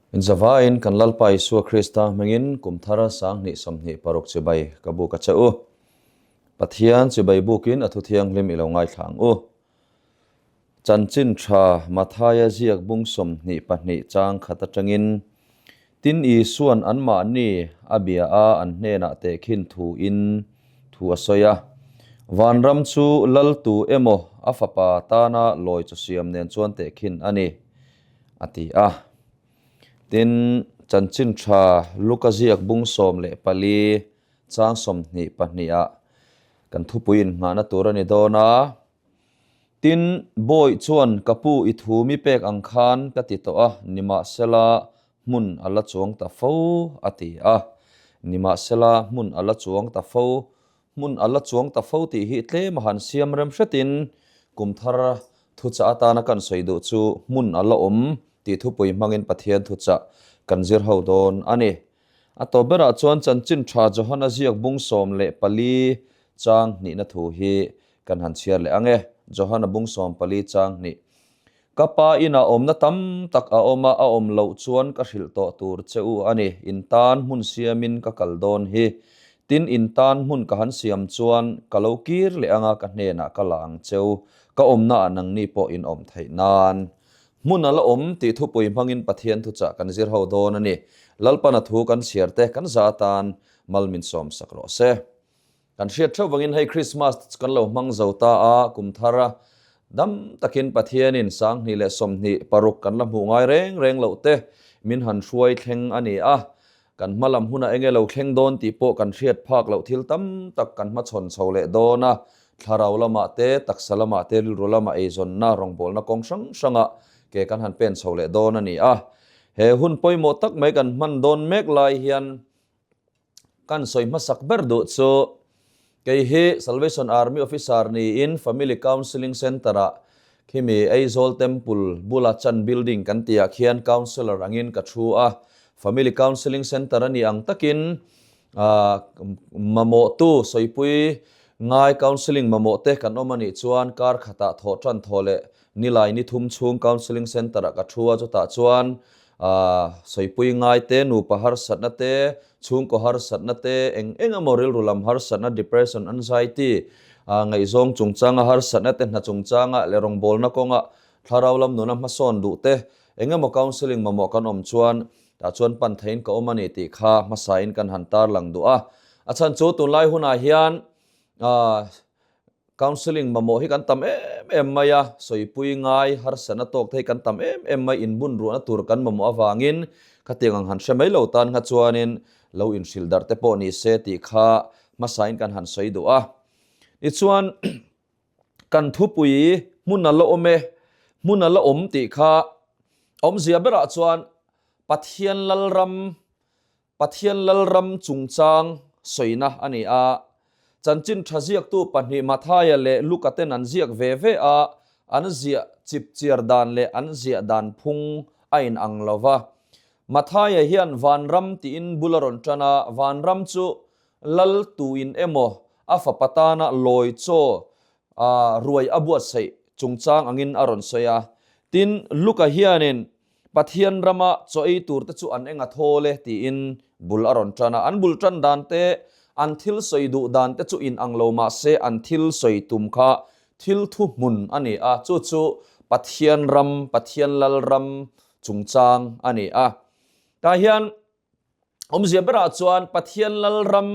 Inzavaiin kan Lalpa Isua Krista hmingin kum thar 2026 chibai ka buk a che u. Pathian chibai bukin a thu thianghlim i lo ngaithla ang u. Chanchin tha Mathaia ziak bung 22 chang khat atangin Tin Isuan anmahni a bia a an hnenah tehkhin thu in thu a sawi a. Vanram chu Laltu emaw a fapa tana lawi chaw siam nen chuan tehkhin a ni. a ti a. Tin, chanchin tha Luka ziak bung 14 chang 22 ah kan thupui innghahna tur a ni dawn a. Tin, Bawi chuan ka pu i thu mi pek ang khan ka ti tawh a, nimahsela hmun a la chuang ta fo, a ti a. Nimahsela hmun a la chuang ta fo, Hmun a la chuang ta fo tih hi tlem a han siam rem hretin kum thar thuchah atana kan sawi duh chu hmun a la awm tih thupui hmangin Pathian thuchah kan zir ho dawn a ni. A tawp berah chuan chanchin tha Johana ziak bung 14 chang hnihna thu hi kan han chhiar leh ang e. Johana bung 14 chang hnih. Ka pa inah awmna tam tak a awm a, a awm loh chuan ka hrilh tawh tur che u a ni. In tan hmun siamin ka kal dawn hi. Tin, in tan hmun ka han siam chuan ka lo kir leh anga ka hnenah ka la ang che u. Ka awmnaah nangni pawh in awm theih nan. Hmun a la awm tih thupui hmangin Pathian thuchah kan zir ho dawn a ni. Lalpana thu kan chhiar te kan za atan mal min sawmsak rawh se. Kan hriat theuh vangin hei Christmas chu kan lo hmang zo ta a, kum thar a dam takin Pathianin 2026 kan la hmuh ngai reng reng loh te min han hruai thleng a ni a. Kan hma lam hunah enge lo thleng dawn tih pawh kan hriat phak loh thil tam tak kan hmachhawn chho leh dawn a. Thlarau lamah te, taksa lamah te, rilru lamah eizawnna, rawngbawlna kawng hrang hrangah ke kan han pen chho leh dawn a ni a. He hun pawimawh tak mai kan hman dawn mek lai hian Kan sawi hmasak ber duh chu kei hi Salvation Army Officer niin Family Counselling Centre-ah khimi Aizawl Temple bula Chan Building kan tihah khian Counsellor angin ka thu a. Family Counselling Centre a nih ang takin mamawhtu sawipui ngai counselling mamawhte kan awm a nih chuan kar khatah thawh tan thawh leh nilai ni thum chhung Counselling Centre-ah ka thu a, chutah chuan Sawipui ngai te, nupa harsatna te, chhungkaw harsatna te, eng eng emaw rilru lam harsatna, depression, anxiety, ngaihzawng chungchanga harsatna te, hna chungchanga leh rawngbawlna kawnga thlarau lam nuna hmasawn duh te, eng emaw counselling mamawh kan awm chuan tah chuan pan theiin ka awm a ni tih kha hmasain kan han tarlang duh a. A chhan chu tunlai hunah hian Counselling mamawh hi kan tam em em mai a, sawipui ngai harsatna tawk te hi kan tam em em mai, inbun ruahna tur kan mamawh avangin khatiang ang han hre mai lo tan kha chuanin lo inhrilh darh te pawh ni se tih kha hmasain kan han sawi duh a. Tichuan kan thupui hmun a la awm e, hmun a la awm tih kha awmzia berah chuan Pathian Lalram Pathian Lalram chungchang sawina a ni a. Chanchin tha ziaktu pahnih Mathaia leh Luka ten an ziak ve ve a, an ziah chip chiar dan leh an ziah dan phung a inang lo va. Mathaia hian Vanram tiin bul a rawn tan a, Vanram chu Lal tuin emaw a fapa tana lawi chaw ruai a buatsaih chungchang angin a rawn sawi a. Tin, Luka hianin Pathian rama chaw ei tur te chu an eng a thawl e tiin bul a rawn tan a. An bul tan dan te, an thil sawi duh dan te chu inang lo mah se an thil sawi tum kha thil thuhmun a ni a, chu chu Pathian ram, Pathian Lal ram chungchang a ni a. Tah hian awmzia berah chuan Pathian Lal ram,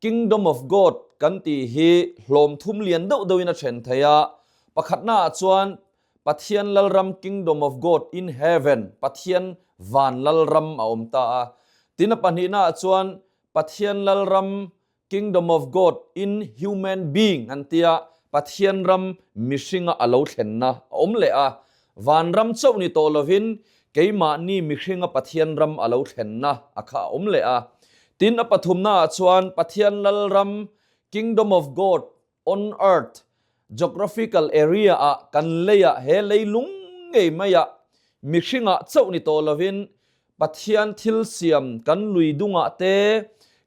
Kingdom of God, kan tih hi hlawm thum lian deuh deuhin a then thei a. Pakhatnaah chuan Pathian Lalram, Kingdom of God in Heaven, Pathian van Lalram a awm ta a. Tin a pahnihnaah chuan Pathian Lalram, Kingdom of God in Human Being an tia, Pathian ram mihringa a lo thlenna a awm leh a. Vanram chauh ni tawh lovin keimahni mihringa Pathian ram a lo thlenna a kha a awm leh a. Tin, a pathumnaah chuan Pathian Lalram, Kingdom of God on Earth, geographical area ah kan leiah he leilung ngei maiah mihringah chauh ni tawh lovin Pathian thil siam kan lui dungah te,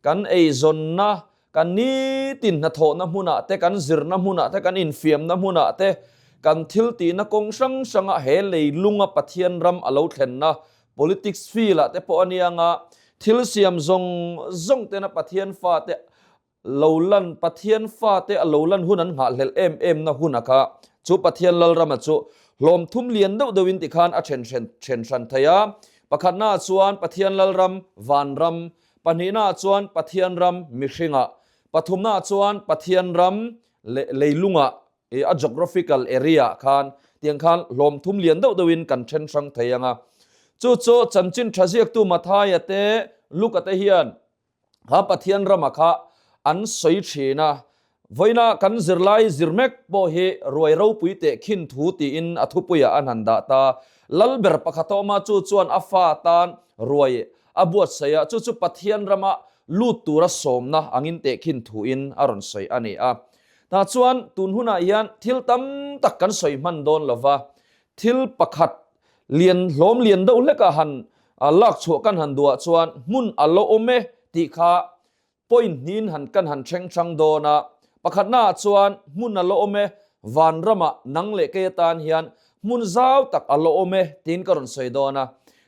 kan eizawnna, kan nitin hnathawhna hmunah te, kan zirna hmunah te, kan infiamna hmunah te, kan thil tihna kawng hrang hranga he leilunga Pathian ram a lo thlenna Politics field ah te pawh a nia nga, thil siam zawng zawng tena Pathian fate lo lan, Pathian fate a lo lan hun an nghahhlelh em em na hun a kha. Chu Pathian Lalrama chu hlawm thum lian deuh deuh in tikhan a then then then hran thei a. Pakhatna ah chuan Pathian Lalram, Vanram, pahnihna ah chuan Pathian ram, mihringah, pathumna ah chuan Pathian ram, leilungah I a geographical area ah khan tiang khan hlawm thum lian deuh deuhin kan then hrang thei ang a. Chu chu chanchin tha ziaktu Mathaia te Luka te hian kha Pathian rama kha an sawi thin a. Vawiina kan zirlai zir mek pawh hi ruai ropui teh khin thu tiin a thupuiah an han dah ta. Lalber pakhat a awm a, chu chuan a fa tan ruai a buatsaih a, chu chu Pathian rama lut tura sawmna angin teh khin thuin a rawn sawi a ni a. Tah chuan tun hunah hian thil tam tak kan sawi hman dawn lo va, thil pakhat lian hlawm lian deuh hlekah han lak chhuah kan han duhah chuan hmun a lo awm e tih kha point hnihin han kan han thleng hrang dawn a. Pakhatnaah chuan hmun a lo awm e, vanramah nang leh kei atan hian hmun zau tak a lo awm e tiin ka rawn sawi dawn a.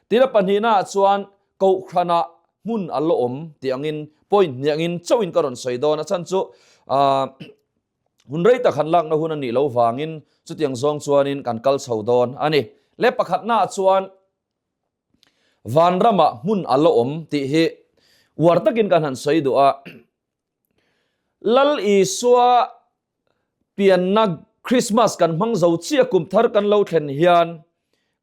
Tin a pahnihnaah chuan Kohhranah hmun a la awm tih angin point hnih angin chauhin ka rawn sawi dawn a chhan chu hun rei tak han lakna hun a nih loh vangin chutiang zawng chuanin kan kal chho dawn a ni. Le pakhatnaah chuan vanramah hmun a la awm tih hi uar takin kan han sawi duh a. Lal Isua pianna Christmas kan hmang zo chiah kum thar kan lo thlen hian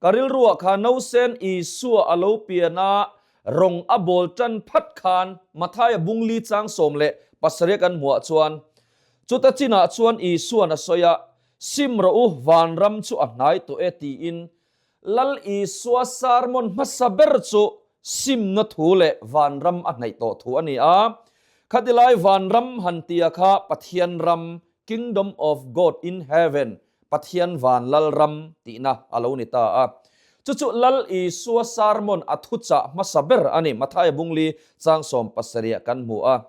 ka rilruah kha Nausen Isua a lo pian a, rawng a bawl tan phat khan Mathaia bungli chang 17 kan hmuah chuan chuta chinah chuan Isuan a sawi a, Sim rawh u, vanram chu a hnai tawh e tiin Lal Isua sermon hmasa ber chu simna thu leh vanram a hnaih tawh thu a ni a. Khatilai vanram han tia kha Pathian ram, Kingdom of God in Heaven, Pathian van Lal ram tihna a lo ni ta a. Chu chu Lal Isua sermon a thuchah hmasa ber a ni, Mathaia bungli chang 17 kan hmu a.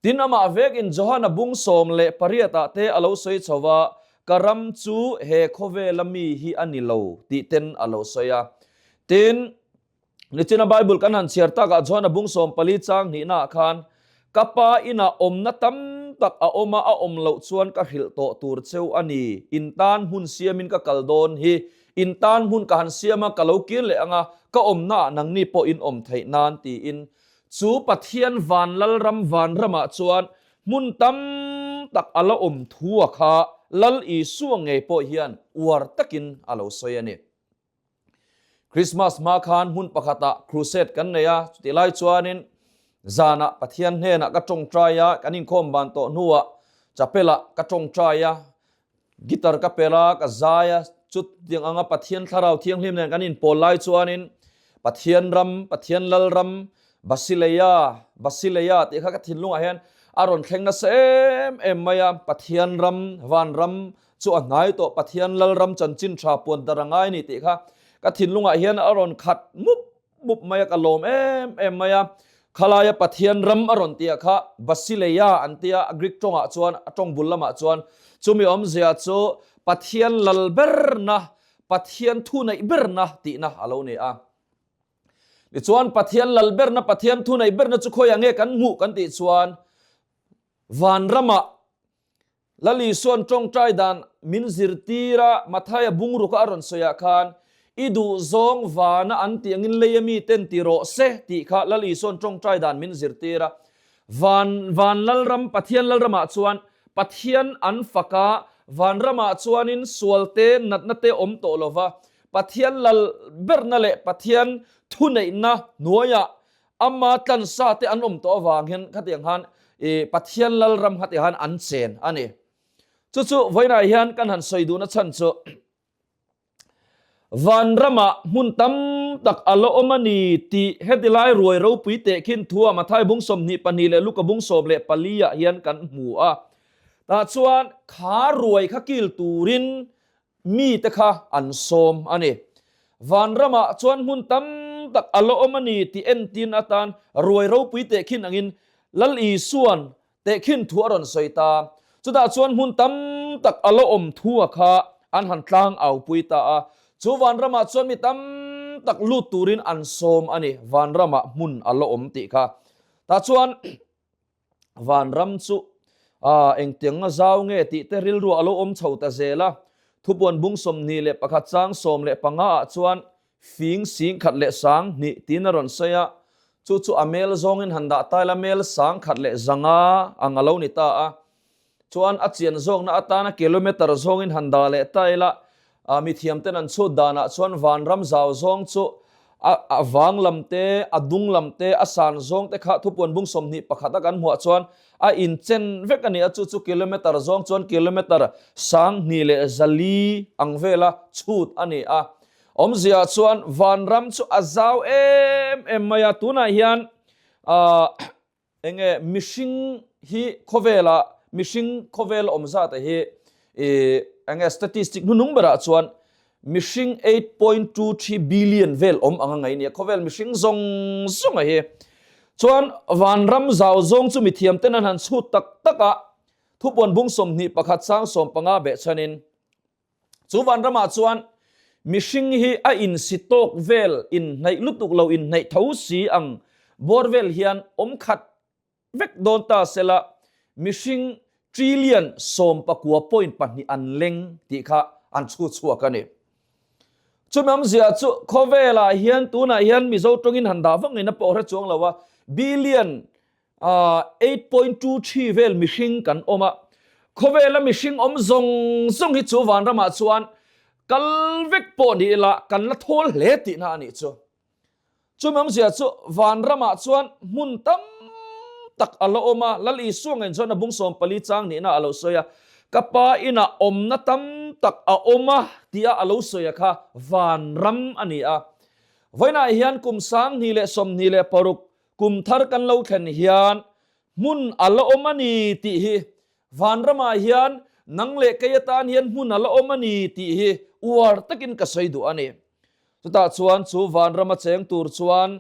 Tin, amah vekin Johana bung 18 ah te a lo sawi chho va, Ka ram chu he khawvela mi hi a ni lo, tih ten a lo sawi a. Tin, nichina Bible kan han chhiar takah Johana bung 14 chang hnihnaah khan, Ka Pa inah awmna tam tak a awm a, a awm loh chuan ka hrilh tawh tur cheu a ni. In tan hmun siamin ka kal dawn hi. In tan hmun ka han siam a, ka lo kir leh ang a, ka awmnaah nangni pawh in awm theih nan, tiin Chu Pathian van Lalram vanramah chuan hmun tam tak a la awm thu a kha Lal Isua ngei pawh hian uar takin a lo sawi a ni. Krismas hma khan hmun pakhatah crusade kan nei a, chutih lai chuanin zanah Pathian hnenah ka tawngtai a, kan inkhawm ban tawh hnuah chapel-ah ka tawngtai a, Guitar ka pel a, ka zai a, chutiang anga Pathian Thlarau Thianghlim nen kan inpawl lai chuanin Pathian ram, Pathian Lal ram, Basileia, Basileia tih kha ka thinlungah hian a rawn thleng nasa em em mai a, Pathian ram, van ram chu a hnai tawh, Pathian Lal ram chanchin tha puan dar a ngai ni tih kha ka thinlungah hian a rawn khat mup mup mai a, ka lawm em em mai a. Khalaia Pathian ram a rawn tih ah kha Basileia an tia, a Greek tawngah chuan, a tawng bul lamah chuan chumi awmzia chu Pathian lal berna, Pathian thu neih berna tihna a lo ni a. Tichuan Pathian lal berna, Pathian thu neih berna chu khawiah nge kan hmuh kan tih chuan Vanramah Lal Isua'n tawngtai dan min zirtir a, Mathaia bungruka a rawn sawiah khan, I duhzawng vana an tih angin lei ami ten ti rawh se tih kha Lal Isua'n tawngtai dan min zirtir a. Van, van Lalram, Pathian Lalramah chuan Pathian an fak a, vanramah chuanin sual te, natna te awm tawh lo va, Pathian lal berna leh Pathian thuneihna hnuaiah Ama tlansa te an awm tawh avang hian khatiang khan i Pathian Lalram khatiang khan an chen a ni. Chu chu vawiinah hian kan han sawi duhna chhan chu vanramah hmun tam tak a la awm a ni tih heti lai ruai ropui teh khin thua Mathai bung 22 leh Luka bung 14 ah hian kan hmu a. Tah chuan kha ruai kha kil turin Mite kha an sawm a ni. Vanramah chuan hmun tam tak a la awm a ni tih entin atan ruai ropui tehkhin angin Lal Isua'n tehkhin thu a rawn sawi ta. Chutah chuan hmun tam tak a la awm thu a kha an han tlang aupui ta a. Chu vanramah chuan mi tam tak lut turin an sawm a ni, vanramah hmun a la awm tih kha. Tah chuan vanram chu engtianga zau nge tih te rilruah a lo awm chho ta zel a. Thupuan bung 21 chang 15 ah chuan fing sing khat leh sang hnih tiin a rawn sawi a, chu chu a mel zawngin han dah taila mel sang khat leh zanga ang a lo ni ta a. Chuan a chian zawkna atana kilometer zawngin han dah leh ta ila, mithiam ten an chhut danah chuan vanram zau zawng chu a vang lam te, a dung lam te, a san zawng te kha thupuan bung 21 a kan hmuah chuan a inchen vek a ni a, chu chu kilometer zawng chuan kilometer 2400 ang vela chhut a ni a. Awmzia chuan vanram chu a zau em em mai a, tunah hian Enge mihring hi khawvela mihring khawvel awm zat hi i enge statistic hnunung berah chuan mihring 8.23 billion vel awm anga ngai nia khawvel mihring zawng zawng a hi chuan vanram zau zawng chu mithiam ten an han chhut tak tak a thupuan bung 21 chang 15 beh chhanin Chu vanramah chuan mihring hi a insi tawk vel inhnaih lutuk lo inhnaih tho si ang bawr vel hian awm khat vek dawn ta sela mihring trillion 19.2 an leng tih kha an chhu chhuak a ni. Chumi awmzia chu khawvelah hian tunah hian Mizo tawngin han dah vak ngei na pawh hre chuang lo a, billion 8.23 vel mihring kan awm a, khawvela mihring awm zawng zawng hi chu vanramah chuan kal vek pawh ni ila kan la thawl hle tihna a nih chu. Chumi awmzia chu vanramah chuan hmun tam tak a la awm a, Lal Isua ngei chuan a bung 14 chang nihna a lo sawi a, ka pa inah awmna tam tak a awm a tia a lo sawi a kha vanram a ni a. Vawiinah hian kum 2026 Kum thar kan lo thlen hian hmun a la awm a ni tih hi Vanramah hian nang leh kei atan hian hmun a la awm a ni tih hi uar takin ka sawi duh a ni. Chutah chuan chu Vanrama cheng tur chuan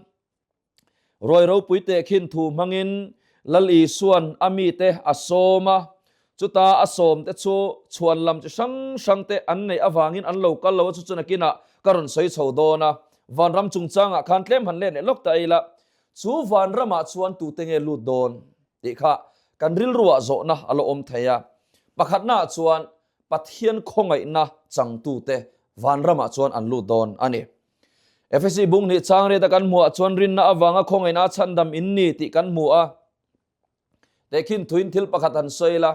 ruai ropui tehkhin thu hmangin Lal Isuan a mite a sawm a, chuta a sawmte chu chhuan lam chi hrang hrangte an neih avangin an lo kal lo a, chu chu nakinah ka rawn sawi chho dawn a. Vanram chungchangah khan tlem han let leh lawk ta ila, chu vanramah chuan tute nge lut dawn tih kha kan rilruah zawhna a la awm thei a. Pakhatnaah chuan Pathian khawngaihna changtute vanramah chuan an lut dawn a ni. Efesi bung hnih chang riata kan hmuah chuan rinna avanga khawngaihna a chhandam in ni tih kan hmu a. Tehkhin thuin thil pakhat han sawi ila,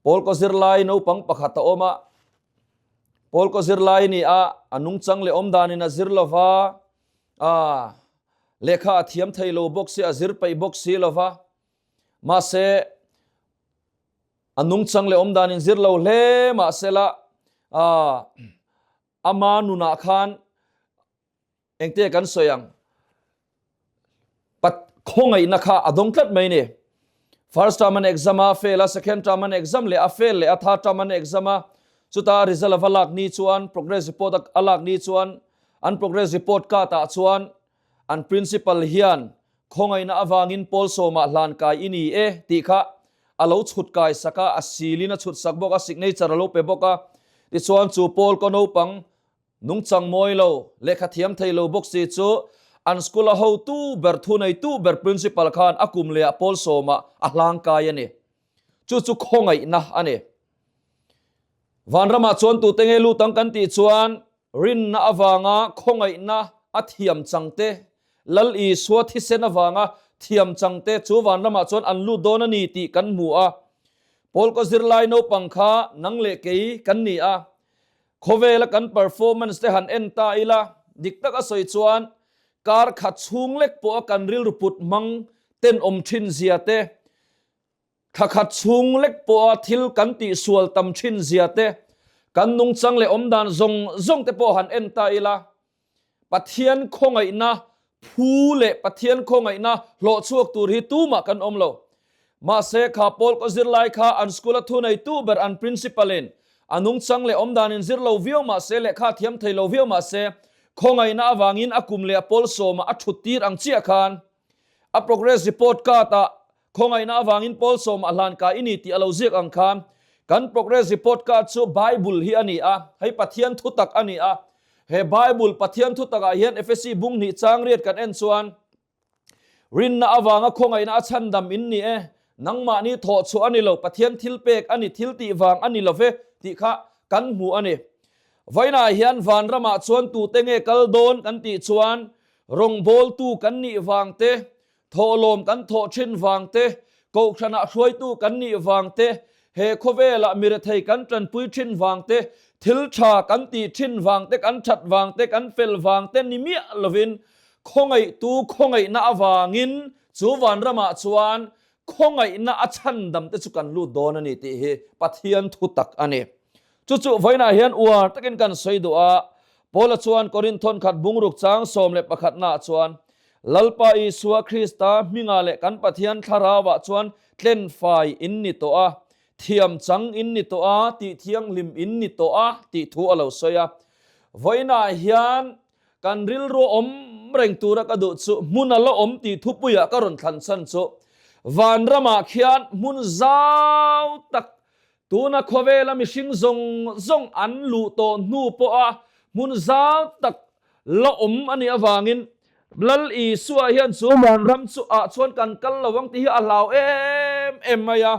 Paul kaw zirlai naupang pakhat a awm a, Paul kaw zirlai ni a, a nungchang leh awm danin a zir lova, a lehkha a thiam thei lo bawk si, a zir peih bawk si lova, mahse a nungchang leh awm danin zir lo hle mahsela a ama nunah khan Engte kan sawi ang? Pat khawngaihna kha a dawng tlat mai ni. First term an exam a, fail a, second term an exam leh a, fail leh a, third term an exam a, chuta result a va lak ni chuan, progress report a lak ni chuan, an progress report card ah chuan an principal hian khawngaihna avangin pawl sawmah hlan kai i ni e tih kha a lo chhut kai sak a, a seal in a chhut sak bawk a, signature a lo pe bawk a, tichuan chu pawl kaw naupang Nungchang mawi lo, lehkha thiam thei lo bawk si chu an school a hotu ber, thuneitu ber principal khan a kum leh ah pawl sawmah a hlangkai a ni. Chu chu khawngaihna a ni. Vanramah chuan tute nge lut ang kan tih chuan rinna avanga khawngaihna a thiam changte, Lal Isua thisen avanga thiam changte chu vanramah chuan an lut dawn a ni tih kan hmu a. Pawl kaw zirlai naupang kha nang leh kei kan ni a. Khawvela kan performance te han en ta ila, dik taka sawi chuan kar khat chhung lek pawha kan rilru put hmang tenawm thin zia te, thla khat chhung lek pawha thil kan tihsual tam thin zia te, kan nungchang leh awmdan zawng zawng te pawh han en ta ila, Pathian khawngaihna phu leh Pathian khawngaihna hlawh chhuak tur hi tumah kan awm lo. Mahse, kha Paul ka zirlai kha an school a thuneitu ber an principal in a nungchang leh awmdan in zir lo viau mahse lehkha thiam thei lo viau mahse khawngaihna avangin a kum leh a pawl sawmah a thut tir ang chiah khan a progress report card ah Khawngaihna avangin Paul sawmah hlan kai i ni tih a lo ziak ang khan, kan progress report card chu Bible hi a ni a, hei Pathian thutak a ni a. He Bible Pathian thu takah hian Efesi bung hnih chang riat kan en chuan Rinna avanga khawngaihna a chhandam in ni e, nangmahni thawh chhuah a ni lo, Pathian thil pek a ni, thil tih vang a ni lo ve tih kha kan hmu a ni. Vawiinah hian vanramah chuan tute nge kal dawn kan tih chuan rawngbawltu kan nih vang te, Thawhlawm kan thawh thin vang te, kohhranah hruaitu kan nih vang te, he khawvelah mirethei kan tanpui thin vang te, thil tha kan tih thin vang te, kan that vang te, kan fel vang te ni miah lovin khawngaihtu khawngaihna avangin chu vanramah chuan khawngaihna a chhandam te chu kan lut dawn a ni tih hi Pathian thu tak a ni. Chu chu vawiinah hian uar takin kan sawi duh a, Paula chuan Korinth thawnkhat bungruk chang 11 naah chuan, Lalpa Isua Krista hmingah leh kan Pathian Thlarauah chuan tlenfai in ni tawh a, thiam chang in ni tawh a, tih thianghlim in ni tawh a, tih thu a lo sawi a. Vawiinah hian kan rilru awm reng tura ka duh chu hmun a la awm tih thupuiah ka rawn thlan chhan chu vanramah khian hmun zau tak Tuna khawvela mihring zawng zawng an luh tawh hnu pawha hmun zau tak la awm a nih avangin Lal Isua hian chu vanram chu ah chuan kan kal lo ang tih hi a hlau em em mai a.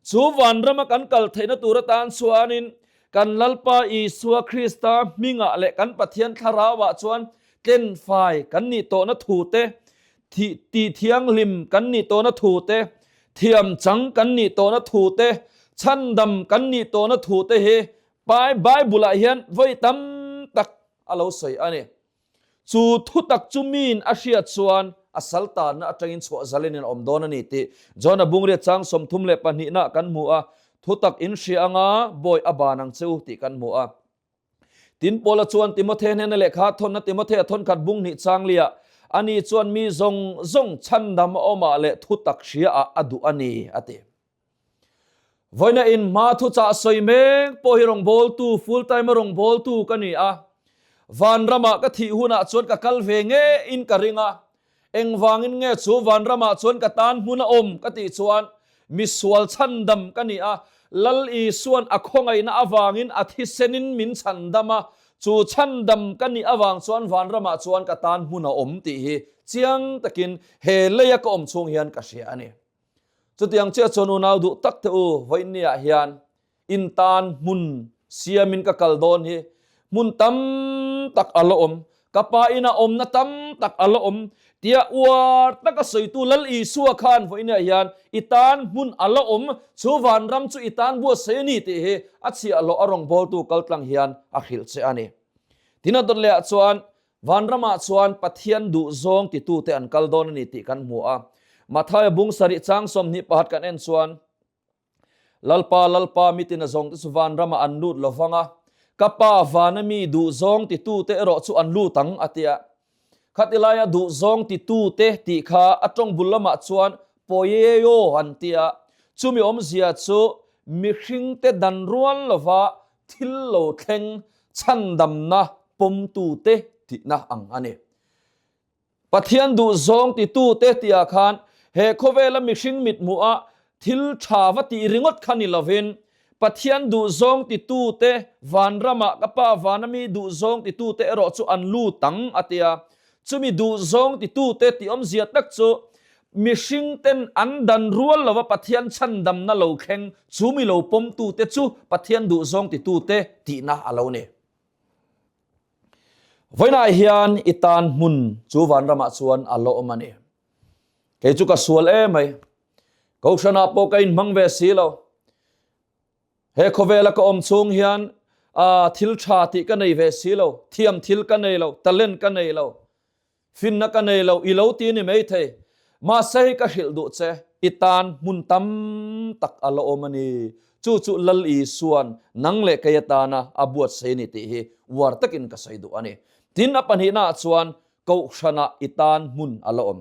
Chu vanrama kan kal theihna tur atan chuanin kan Lalpa Isua Krista hmingah leh kan Pathian Thlarauah chuan tlenfai kan nih tawhna thu te, Thih tih thianghlim kan nih tawhna thu te, thiam chang kan nih tawhna thu te, chhandam kan nih tawhna thu te hi Bible-ah hian vawi tam tak a lo sawi a ni. Chu thu tak chu miin a hriat chuan a sal tanna atangin chhuah zalin in a awm dawn a ni tih John-a bungriat chang 32 nah kan hmu a, Thu tak in hria anga bawi a ban ang che u tih kan hmu a. Tin, Paula chuan Timothe hnena lehkha a thawnna Timothe a thawnkhat bung hnih chang liah, Ani chuan mi zawng zawng chhandam a awmah leh thutak hriaah a duh a ni, a ti. Vawiina in hma thuchah sawi mek pawh hi rawngbawltu, full time a rawngbawltu ka ni a. Vanramah ka thih hunah chuan ka kal ve ngeiin ka ring a. Engvangin nge chu vanramah chuan ka tan hmun a awm ka tih chuan misual chhandam ka ni a, Lal Isuan a khawngaihna avangin a thisenin min chhandam a, chu chhandam ka nih avang chuan vanramah chuan ka tan hmun a awm tih hi chiang takin he leia ka awm chhung hian ka hria a ni. Chutiang chiah chuan unau duh tak te u vawiinniah hian In tan hmun siamin ka kal dawn hi hmun tam tak a la awm, ka pa ina awmna tam tak a la awm tia uar taka sawitu Lal Isua khan vawiinah hian i tan hmun a la awm, chu vanram chu i tan buatsaih a ni tih hi a chhiahhlawh a rawngbawltu kaltlang hian a hrilh che a ni. Tin a dawt lehah chuan vanramah chuan Pathian duhzawng titute an kal dawn a ni tih kan hmu a. Mathaia bung sarih chang 21 kan en chuan, Lalpa, Lalpa, mitin a zawngte chu vanramah an lut lo vang a, ka Pa vana mi duhzawng titute erawh chu an lut ang, a ti a. Khati laia duhzawng titute tih kha a tawng bul lamah chuan poieo an ti a, chumi awmzia chu mihringte dan rual lova thil lo thleng chhandamna pawmtute tihna ang a ni. Pathian duhzawng titute tihah khan he khawvela mihring mithmuha thil tha va tih ringawt kha ni lovin, Pathian duhzawng titute vanramah ka Pa vana mi duhzawng titute erawh chu an lut ang a ti a. Chumi duhzawng titute tih awmzia tak chu mihringten an dan rual lova Pathian chhandamna lo thleng chu mi lo pawmtute chu Pathian duhzawng titute tihna a lo ni. Vawiinah hian i tan hmun chu vanramah chuan a la awm a ni. Kei chu ka sual em mai. Kohhranah pawh ka inhmang ve si lo. He khawvela ka awm chhung hian thil tha tih ka nei ve si lo, thiam thil ka nei lo, talent ka nei lo. Finna ka nei lo, i lo ti ni maithei. Mahse hei ka hrilh duh che, i tan hmun tam tak a la awm a ni. Chu chu Lal Isua'n nang leh kei atana a buatsaih a ni tih hi uar takin ka sawi duh a ni. Tin, a pahnihnaah chuan Kohhranah i tan hmun a la awm.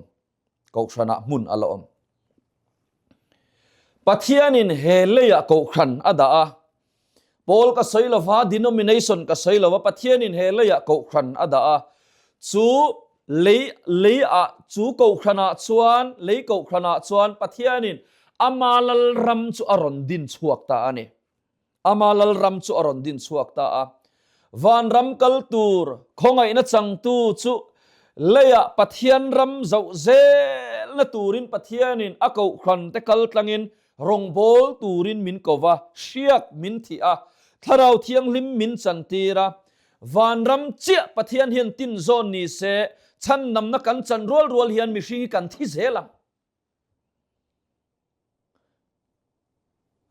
Kohhranah hmun a la awm. Pathianin he leiah Kohhran a dah a. Paul ka sawi lova, denomination ka sawi lova, Pathianin he leiah Kohhran a dah a. Chu lei leiah, chu Kohhranah chuan, lei Kohhranah chuan Pathianin ama Lalram chu a rawn din chhuak ta a ni. Ama Lalram chu a rawn din chhuak ta a. Vanram kal tur khawngaihna changtu chu leiah Pathian ram zoh zelna turin Pathianin a kohhran te kal tlangin rawngbâwl turin min ko va, hriak min thih a, Thlarau Thianghlim min chantir a. Vanram chiah Pathian hian tin zawn ni se, chhandamna kan chan rual rual hian mihring hi kan thi zel ang.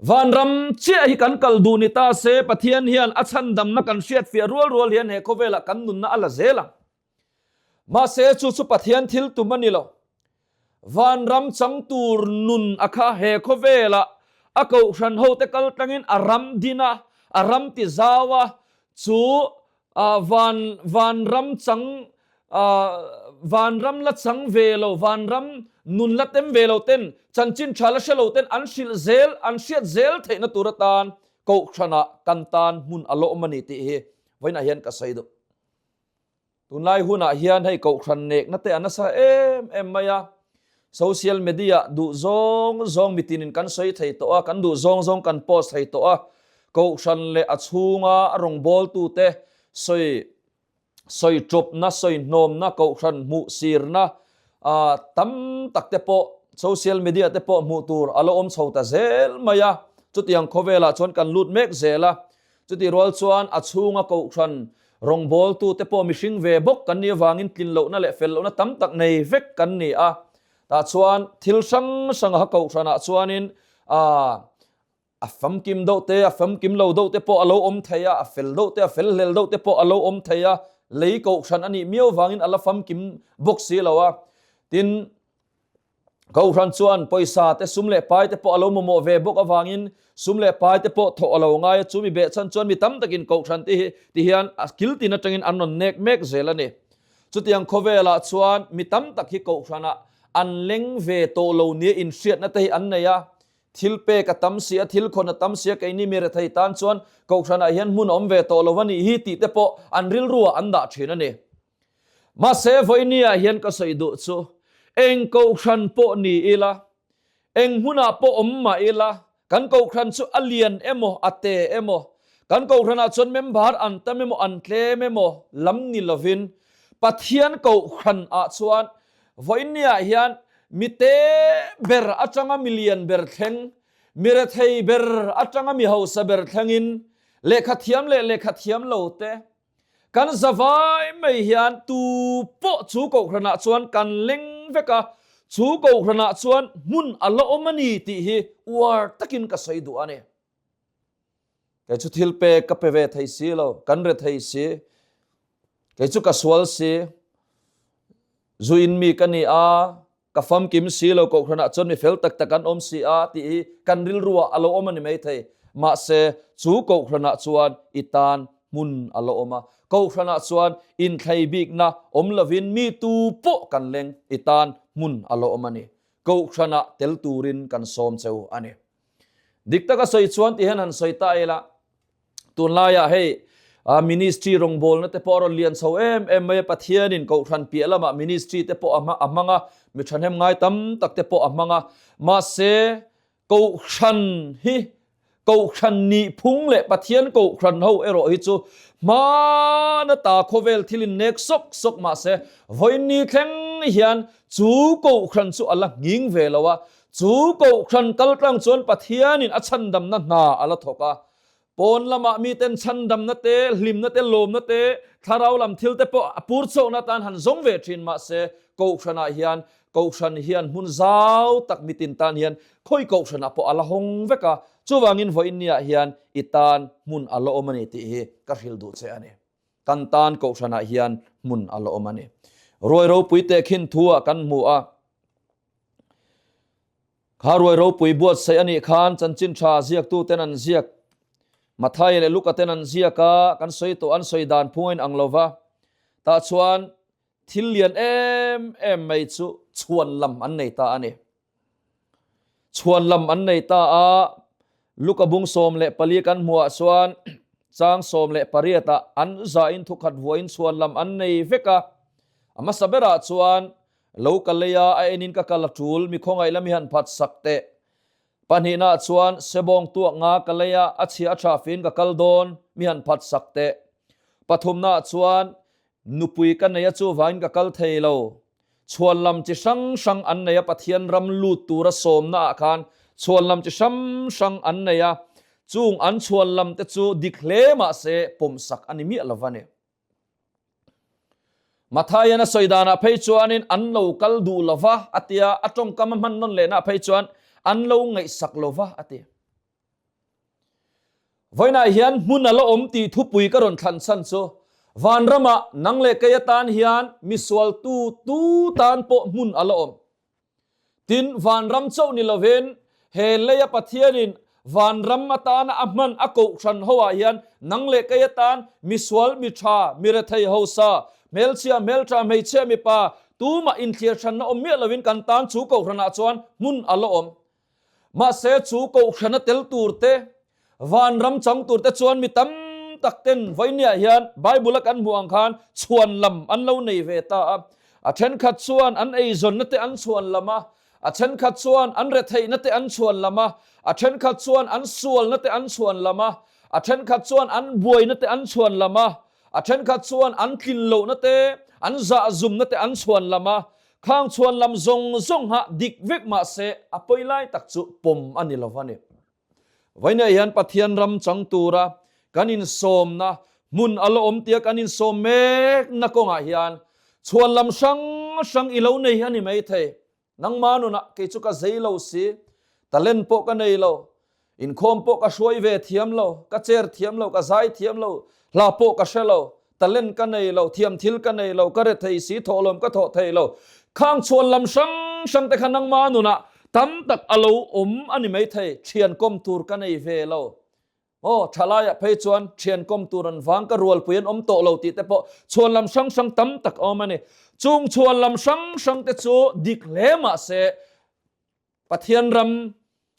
Vanram chiah hi kan kal duh ni ta se, Pathian hian a chhandamna kan hriatfiah rual rual hian he khawvelah kan nunna a la zel ang. Mahse, chu chu Pathian thil tum a ni lo. Vanram chang tur nun a kha he khawvelah a kohhran hote kal tlangin a ram din a, a ram ti zau a, chu Van vanram chang vanram la chang ve lo, vanram nun la tem ve lo ten, chanchin tha la hre lo ten an hrilh zel, an hriat zel theihna tur atan Kohhranah kan tan hmun a lawm a ni tih hi vawiinah hian ka sawi duh. Tunlai hunah hian hei Kohhran nekna te a nasa em em mai a, social media duh zawng zawng mitinin kan sawi thei tawh a, kan duh zawng zawng kan post thei tawh a, Kohhran leh a chhunga a rawngbawltute sawi sawi tawpna, sawi hnawmna, Kohhran hmuh sirna tam tak te pawh social media te pawh hmuh tur a la awm chho ta zel mai a. Chutiang khawvelah chuan kan lut mek zel a. Chutih rual chuan a chhunga Kohhran rawngbawltute pawh mihring ve bawk kan nih avangin tlin lohna leh fel lohna tam tak nei vek kan ni a. Tah chuan thil hrang hranga Kohhranah chuanin A famkim deuh te, a famkim lo deuh te pawh a lo awm thei a, a fel deuh te, a fel hlel deuh te pawh a lo awm thei a, lei kohhran a nih miau vangin a la famkim bawk si lo a. Tin, kohhran chuan pawisa te, sum leh pai te pawh a lo mamawh ve bawk avangin sum leh pai te pawh thawh a lo ngai a, chumi behchhan chuan mi tam takin kohhran te hi ti hian a kil tin atangin an rawn nek mek zel a ni. Chutiang khawvelah chuan mi tam tak hi kohhranah an leng ve tawh lo nia inhriatna te hi an nei a, Thil pek a tam si a, thil khawn a tam si a, keini mi rethei tan chuan Kohhranah hian hmun a awm ve tawh lo a nih hi tih te pawh an rilruah an dah thin a ni. Mahse, vawinia hian ka sawi duh chu, eng Kohhran pawh ni ila, eng hmunah pawh awm mah ila, kan Kohhran chu a lian emaw, a te emaw, kan Kohhranah chuan member an tam emaw, an tlem emaw lam ni lovin, Pathian Kohhranah chuan Vawinia hian mi te ber atanga mi lian ber thleng, mi rethei ber atanga mi hausa ber thlengin lehkha thiam leh lehkha thiam lo te kan zavai mai hian tu pawh chu kohhranah chuan kan leng vek a, chu kohhranah chuan hmun a la awm a ni tih hi uar takin ka sawi duh a ni. Kei chu thil pek ka pe ve thei si lo, kan re thei si. Kei chu ka sual si. Zu in mi ka ni a, ka famkim si lo kohhranah chuan mi fel tak tak an awm si a tih hi kan rilruah a lo awm a ni mai thei. Mahse, chu kohhranah chuan i tan hmun a lo awm a. Kohhranah chuan inthlei bikna awm lovin mi tu pawh kan leng i tan hmun a lo awm a ni. Kohhranah tel turin kan sawm cheu a ni. Dik taka sawi chuan ti hian han sawi ta ila, tunlaiah hei ministry rawngbawlna te pawh a rawn lian chho em em mai a, Pathianin Kohhran piah lamah ministry te pawh a hmang a, mi thahnem ngai tam tak te pawh a hmang a, mahse Kohhran hi Kohhran nihphung leh Pathian Kohhran ho erawh hi chu hmana ta khawvel thil in nek sawk sawk mahse vawiin thleng hian chu Kohhran chu a la nghing ve lo a, Chu Kohhran kaltlang chuan Pathianin a chhandamna hna a la thawk a. Pawn lamah miten chhandamna te, hlimna te, lawmna te, thlarau lam thil te pawh a pur chawkna atan han zawng ve thin mahse Kohhranah hian Kohhran hian hmun zau tak mitin tan hian khawi Kohhranah pawh a la hawng vek a, chuvangin vawiinniah hian i tan hmun a la awm a ni tih hi ka hrilh duh che a ni. Kan tan Kohhranah hian hmun a la awm a ni. Ruai ropui tehkhin thu ah kan hmu a. Kha ruai ropui buatsaih a nih khan chanchin tha ziaktu ten an ziak. Matthai leh Luka ten an ziak a, kan sawi tawh an sawi dan phung a inang lo va. Tah chuan thil lian em em mai chu chhuan lam an nei ta a ni. Chhuan lam an nei ta a, Luka bung 14 kan hmuhah chuan chang 18 ah an zain thukhat vuain chhuan lam an nei vek a. A hmasa berah chuan Lo ka lei a, a enin ka kal a tul, mi khawngaih lam hi han phat sak teh. Pahnihnaah chuan, Sebawng tuak nga ka lei a, a chhia a tha fiin ka kal dawn, mi han phat sak teh. Pathumnaah chuan nupui ka nei a chuvangin ka kal thei lo. Chhuan lam chi hrang hrang an nei a Pathian ram lut tura sawmnaah khan chhuan lam chi hrang hrang an nei a, chung an chhuan lam te chu dik hle mahse pawmsak a ni miah lo va ni. Matthaian a sawi danah phei chuanin an lo kal duh lo va a tia, a tawngkam a hman nawn lehnaah phei chuan an lo ngaihsak lo va a ti. Vawiinah hian hmun a la awm tih thupui ka rawn thlan chhan chu vanramah nang leh kei atan hian misualtu tu tan pawh hmun a la awm. Tin, vanram chauh ni lovin he leia Pathianin vanram atana a hman a kohhran hoah hian nang leh kei atan misual, mi tha, mi rethei hausa, hmelchhia, hmeltha, hmeichhia, mipa tumah inthlir hranna awm miah lovin kan tan chu kohhranah chuan hmun a la awm. Mahse, chu kohhrana tel tur te, vanram chang tur te chuan mi tam tak ten vawinia hian Bible a kan hmuh ang khan chhuan lam an lo nei ve ta a. A thenkhat chuan an eizawnna te an chhuan lam a, a thenkhat chuan an retheihna te an chhuan lam a, a thenkhat chuan an sualna te an chhuan lam a, a thenkhat chuan an buaina te an chhuan lam a, a thenkhat chuan an tlin lohna te, an zahzumna te an chhuan lam a. Khang chhuan lam zawng zawng ha dik vek mah se a pawi lai tak chu pawm a ni lo a ni. Vawiinah hian Pathian ram chang tura kan insawmna hmun a la awm tia kan insawm mekna kawngah hian chhuan lam hrang hrang i lo nei a ni maithei. Nangmah nunah kei chu ka zei lo si, talent pawh ka nei lo, Inkhawm pawh ka hruai ve thiam lo, ka chair thiam lo, ka zai thiam lo, hla pawh ka hre lo, talent ka nei lo, thiam thil ka nei lo, ka re thei si, thawhlawm ka thawh thei lo. Khang chhuan lam hrang hrang te kha nangma nunah tam tak a lo awm a ni maithei, thian kawm tur ka nei ve lo. Aw, thalaiah phei chuan thian kawm tur an vang, ka rualpui an awm tawh lo tih te pawh chhuan lam hrang hrang tam tak a awm a ni. Chung chhuan lam hrang hrang te chu dik hle mahse, Pathian ram,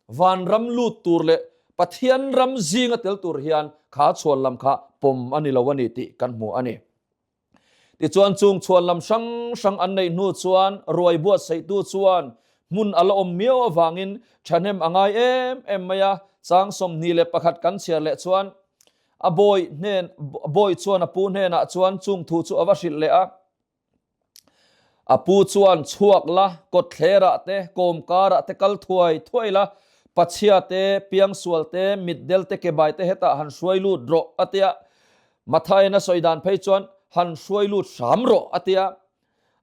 vanram lut tur leh Pathian ram zinga tel tur hian kha chhuan lam kha pawm a ni lo a ni tih kan hmu a ni. Tichuan chung chhuan lam hrang hrang an neih hnu chuan ruai buatsaihtu chuan hmun a la awm miau avangin thahnem a ngai em em mai a, chang 21 kan chhiar leh chuan a bawi hnen bawi chuan a pu hnenah chuan chung thu chu a va hrilh leh a. A pu chuan chhuak la, kawtthlerah te, kawmkarah te kal thuai thuai la, pachhia te, piangsual te, mitdel te, kebai te hetah han hruai lut rawh a tia. Mathaian a sawi dan phei chuan han hruai lut hram rawh a tia.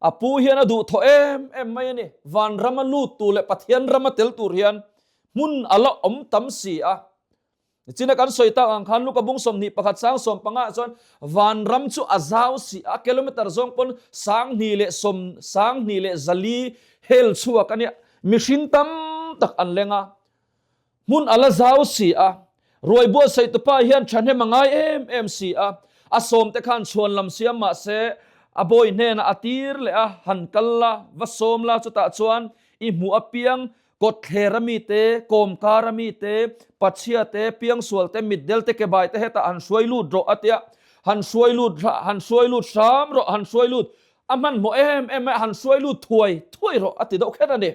A pu hian a duh thaw em em mai a ni. Vanrama lut tur leh Pathian rama tel tur hian hmun a la awm tam si a. Nichina kan sawi tak ang khan Luka bung 21 sang 15 ah chuan vanram chu a zau si a, kilometer zawng pawn 2,000 leh sawm 2,000 leh zali hel chhuak a nia, mihring tam tak an leng a, hmun a la zau si a, ruai buatsaih tupa hian thahnem a ngai em em si a, a sawm te khan chhuan lam siam mah se a bawi hnenah a tir leh a, han kal la, va sawm la chutah chuan i hmuh apiang Kawtthler a mite, kawmkar a mite, pachhia te, piangsual te, mitdel te, kebai te hetah han hruai lut rawh a tia, han hruai lut han hruai lut hram rawh, han hruai lut a hmanhmawh em em mai a, han hruai lut thuai thuai rawh a ti deuh kher a ni.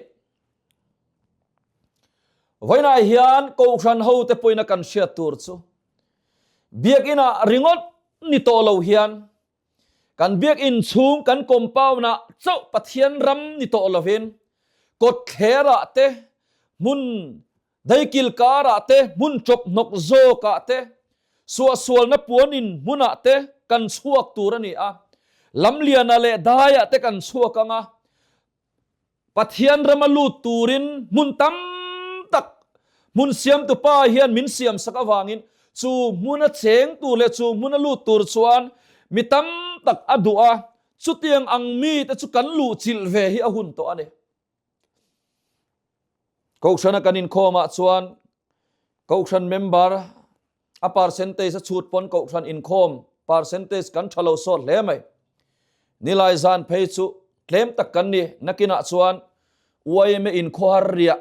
Vawiinah hian Kohhran hote pawhin a kan hriat tur chu Biakinah ringawt ni tawh lo hian Kan biakinn chhung kan compound-ah chauh Pathian ram ni tawh lovin kawtthlerah te, hmun daikil karah te, hmun chawp hnawk zawkah te, suahsualna puanin hmunah te kan chhuak tur a ni a. Lamliana leh daiah te kan chhuak ang a. Pathian rama lut turin hmun tam tak hmun siamtu pa hian min siam sak avangin chu hmuna cheng tur leh chu hmuna lut tur chuan mi tam tak a duh a, chutiang ang mite chu kan luh chilh ve hi a hun tawh a ni. Kohhrana kan inkhawmah chuan Kohhran member a percentage a chhut pawn Kohhran inkhawm percentage kan tha lo sawt hle mai. Nilai zan phei chu tlem tak kan ni. Nakinah chuan YMA inkhawhar riah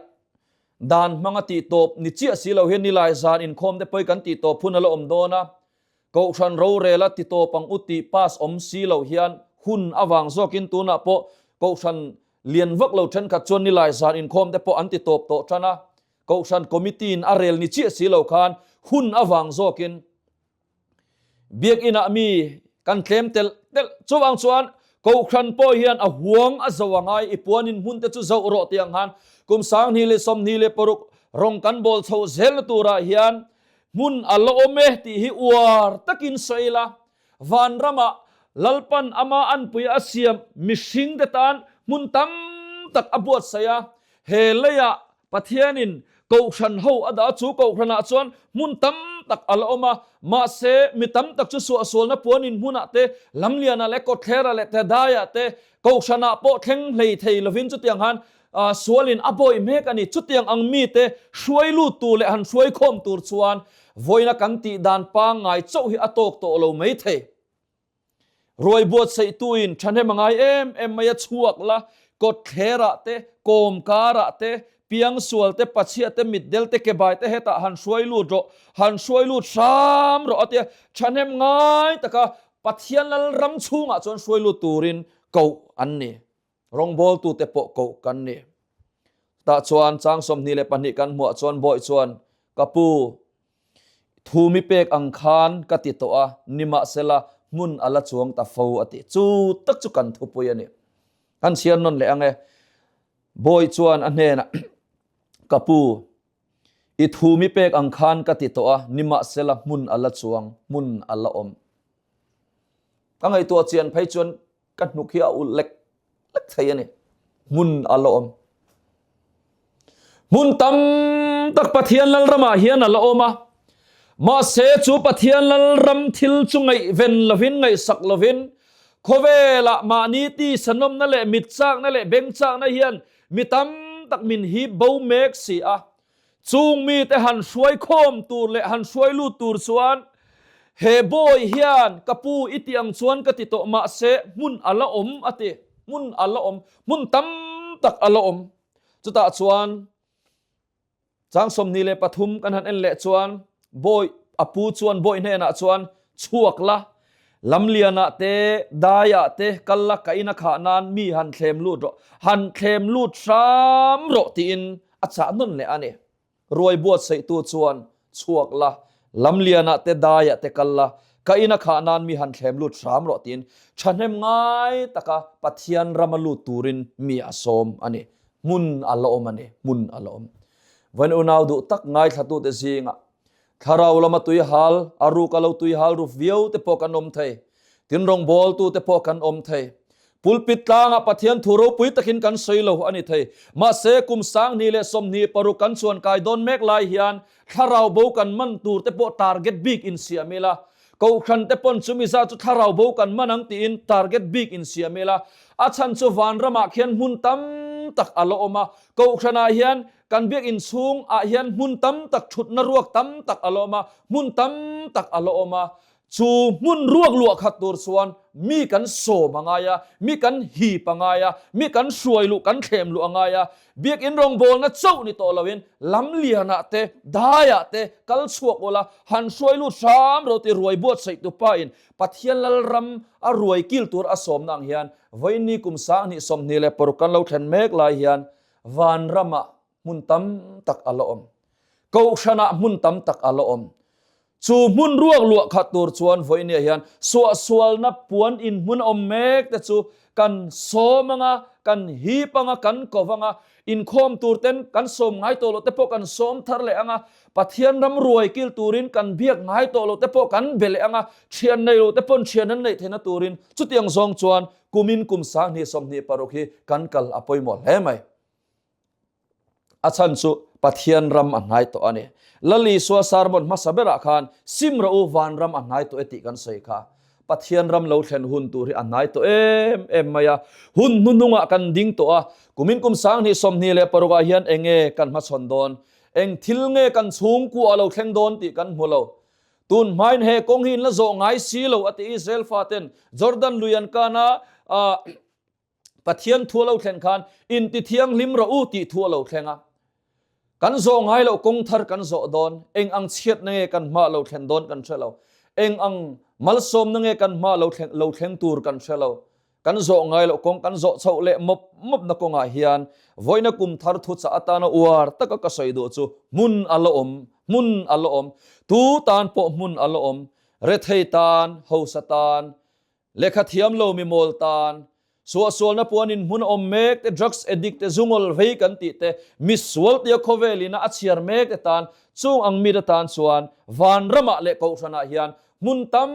dan hmanga tih tawp ni chiah si lo hian nilai zan inkhawm te pawi kan tih tawp hun a la awm dawn a. Kohhran rorela ti tawp ang u tih pass awm si lo hian hun avang zawkin tunah pawh Kohhran lian vak lo thenkhat chuan nilai zan inkhawm te pawh an ti tawp tawh tan a. Kohhran committee in a rel ni chiah si lo khan hun avang zawkin Biakinah mi kan tlem telh telh. Chuvang chuan Kohhran pawh hian a huang a zo a ngai i puanin hmun te chu zoh rawh tih ang khan kum 2026 rawng kan bawl chho zelna turah hian hmun a la awm e tih hi uar takin sawi ila, vanramah Lalpan ama anpui a siam mihring te tan hmun tam tak a buatsaih a, he leiah Pathianin Kohhran ho a dah a, chu Kohhranah chuan hmun tam tak a la awm a, mahse mi tam tak chu suahsualna puanin hmunah te, lamlianah leh kawtthlerah leh tedaiah te, Kohhranah pawh thleng hlei thei lovin chutiang han sualin a bawih mek a ni. Chutiang ang mite hruai lut tur leh han hruai khawm tur chuan vawiina kan tih dan pangngai chauh hi a tawk tawh lo mai thei. Ruai buatsaihtuin thahnem a ngai em em mai a chhuak la, kawtthlerah te, kawmkarah te, piangsual te, pachhia te, mitdel te, kebai te hetah han hruai lut rawh, han hruai lut hram rawh a tia. Thahnem ngai taka Pathian lal ram chhungah chuan hruai lut turin koh an ni. Rawngbawltute pawh koh kan ni. Tah chuan chang 22 kan hmuah chuan Bawih chuan, Ka pu, thu mi pek ang khan ka ti tawh a, nimahsela hmun a la chuang ta fo a ti. Chu tak chu kan thupui a ni. Kan chhiar nawn leh ang e. Bawih chuan a hnenah, Ka pu, i thu mi pek ang khan ka ti tawh a, nimahsela hmun a la chuang, hmun a la awm. Ka ngaihtuah chian phei chuan ka hnuk hi a ulh lek lek thei a ni. Hmun a la awm. Hmun tam tak Pathian Lalramah hian a la awm a. Mahse chu Pathian Lalram thil chu ngaihven lovin, ngaihsak lovin, khawvelah mahni tisa nawmna leh mit chakna leh beng chakna hian mi tam tak min hip bo mek si a. Chung mite han hruai khawm tur leh han hruai lut tur chuan he bawi hian ka pu i tih ang chuan ka ti tawh mahse hmun a la awm a ti, hmun a la awm, hmun tam tak a la awm. Chutah chuan chang 23 kan han en leh chuan bawi a pu chuan bawi hnenah chuan chhuak la, lamlianah te daiah te kal la ka in a khah nan mi han thlem lut rawh, han thlem lut hram rawh tiin A chah nawn leh a ni. Ruai buatsaihtu chuan, Chhuak la, lamlianah te daiah te kal la, ka ina khah nan mi han thlem lut hram rawh tiin thahnem ngai taka Pathian rama lut turin mi a sawm a ni. Hmun a la awm a ni, hmun a la awm. Vawiin unau duh tak ngaithlatute zingah Thlarau lama tui hal, a ruka lo tui hal ru viau te pawh kan awm thei. Tin rawngbawltu te pawh kan awm thei. Pulpit tlangah Pathian thu ropui takin kan sawi lo a ni thei. Mahse, kum 2026 kan chuan kai dawn mek lai hian thlarau bo kan man tur te pawh target bik in siam ila. Kohhran te pawn chumi zat chu thlarau bo kan man ang tiin target bik in siam ila. A chhan chu vanramah khian hmun tam tak a la awm a. Kohhranah hian Kan biakinn chhung ah hian hmun tam tak thutna ruak tam tak a la awm a, hmun tam tak a la awm a. Chu hmun ruak luah khat tur chuan mi kan sawm a ngai a, mi kan hip a ngai a, mi kan hruai luh kan thlem luh a ngai a. Biakinn rawngbawlna chauh ni tawh loin lamlianah te, daiah te kal chhuak ula, han hruai lut hram ro ti ruai buatsaih tu pa in Pathian Lalram a ruai kil tur a sawmna ang hian vawiin kum 2026 kan lo thlen mek lai hian Vanramah hmun tam tak a la awm. Kohhranah hmun tam tak a la awm. Chu hmun ruak luah khat tur chuan vawinia hian suahsualna puan in hmun a awm mek te chu kan sawm anga, kan hip anga, kan ko anga, inkhawm tur ten kan sawm ngai tawh loh te pawh kan sawm thar leh anga, Pathian ram ruai kil turin kan biak ngai tawh loh te pawh kan be leh anga, thian nei loh te pawn thian an neih theihna turin chutiang zawng chuan Kumin kum 2026 hi kan kal a pawimawh hle mai. A chhan chu Pathian ram a hnai tawh a ni. Lal Isua sermon hmasa berah khan sim rawh u van ram a hnai tawh e tih kan sawi kha. Pathian ram lo thlen hun tur hi a hnai tawh em em mai a. Hun hnuhnungah kan ding tawh a. Kumin kum 2026 ah hian enge kan hmachhawn dawn? Eng thil nge kan chhungkua a lo thleng dawn tih kan hmu lo. Tun hmain he kawng hi in la zawh ngai si lo a ti Israel faten Jordan lui an kan a, Pathian thu a lo thlen khan in ti thianghlim rawh u tih thu a lo thleng a. Kan zawh ngai loh kawng thar kan zawh dawn, eng ang chhiatna nge kan hma lo thlen dawn kan hre lo, eng ang malsawmna nge kan hma lo thleng lo thleng tur kan hre lo. Kan zawh ngai loh kawng kan zawh chhoh leh mawp mawpna kawngah hian vawiina kum thar thuchah atana uar taka ka sawi duh chu hmun a la awm, hmun a la awm. Tu tan pawh hmun a la awm. Rethei tan, hausa tan, Lehkha thiam lo mi mawl tan, suahsualna puan in hmun a awm mek te, drugs addict te, zungawl vei kan tih te, misual tia khawvel ina a chhiar mek te tan, chung ang mi te tan chuan vanramah leh kohhranah hian hmun tam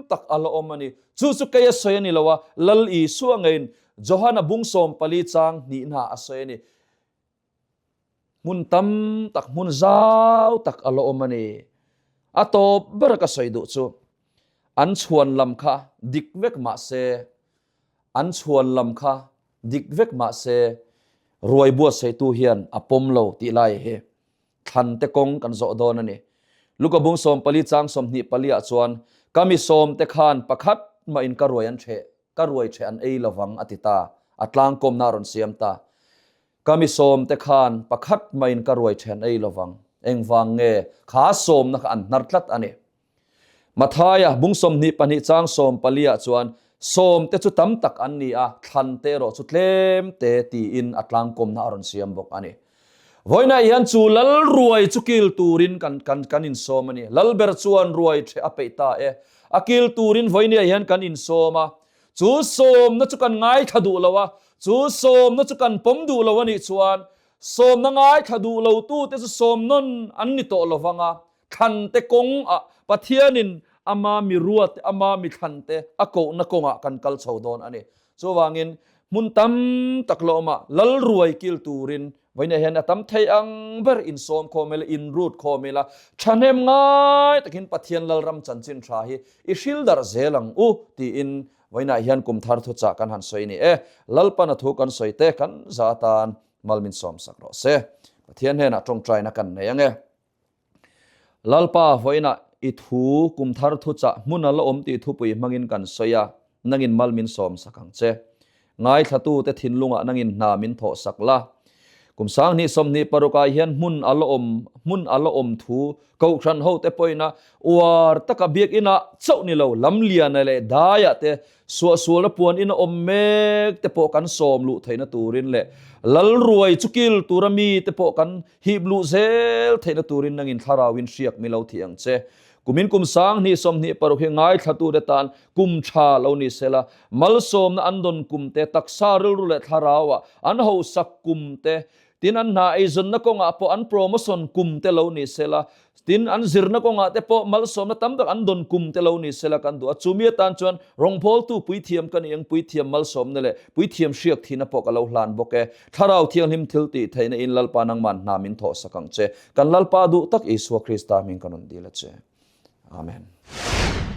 tak a la awm a ni. Chu chu kei a sawi a ni lo a, Lal Isua ngeiin Johana bung 14 chang hnihna a sawi a ni. Hmun tam tak, hmun zau tak a la awm a ni. A tawp ber ka sawi duh chu, an chhuan lam kha dik vek mah se, an chhuan lam kha dik vek mah se, ruai buatsaihtu hian a pawm lo tih lai hi thlan te kawng kan zawh dawn a ni. Luka bung 14 chang 24 ah chuan, Ka mi sawmte khan pakhat mahin ka ruai an ṭheh, ka ruai ṭheh an ei lovang a ti ta, a tlangkawmna a rawn siam ta. Ka mi sawmte khan pakhat mahin ka ruai ṭhen ei lovang. Engvang nge kha sawmna kha an hnar tlat a ni. Mathaia bung 22 chang 14 ah chuan sawmte chu tam tak an ni a, thlante erawh chu tlem te tiin a tlangkawmna a rawn siam bawk a ni. Vawiinah hian chu lal ruai chu kil turin kan kan kan insawm a ni. Lalber chuan ruai ṭheh a peih ta e. A kil turin vawiinah hian kan insawm a. Chu sawmna chu kan ngaithla duh lo a, chu sawmna chu kan pawm duh lo a nih chuan sawmna ngaithla duh lo tute chu sawm nawn an ni tawh lo vang a, thlante kawng ah Pathianin ama mi ruat te, ama mi thlan te a kohna kawngah kan kal chho dawn a ni. Chuvangin hmun tam tak lawmah lal ruai kil turin Vawiinah hian a tam thei ang ber insawm khawm ila, inrut khawm ila, thahnem ngai takin Pathian Lalram chanchin tha hi i hril darh zel ang u tiin vawiinah hian kum thar thuchah kan han sawi ni e. Lalpan a thu kan sawi te kan za atan mal min sawmsak rawh se. Pathian hnenah tawngtaina kan nei ang e. Lalpa, vawiinah i thu kum thar thuchah hmun a la awm tih thupui hmangin kan sawi a, nangin mal min sawmsak ang che. Ngaithlatute thinlungah nangin hna min thawhsak la. Kum 2026 ah hian hmun a la awm hmun a la awm thu Kohhran hote pawhin a uar taka biakinah chauh ni lo, lamliana leh daiah te Suahsualna puan in a awm mek te pawh kan sawm luh theihna turin leh Lalruai chu kil tura mi te pawh kan hip luh zel theihna turin nangin thlarauin hriak mi lo thih ang che. Kumin kum 2026 hi ngaithlatute tan kum tha lo ni sela, malsawmna an dawn kum te, taksa rilru leh thlarauah an hausak kum te, Tin, an hna eizawnna kawngah pawh an promotion kum te lo ni sela, tin, an zirna kawngah te pawh malsawmna tam tak an dawn kum te lo ni sela kan duh a. Chumi atan chuan rawngbawltu puithiam ka ni ang, puithiam malsawmna leh puithiam hriak thihna pawh ka lo hlan bawk e. Thlarau Thianghlim thil tih theihna in Lalpa nangman hna min thawhsak ang che. Kan Lalpa duh tak Isua Krista hming ka rawn dil a che. Amen.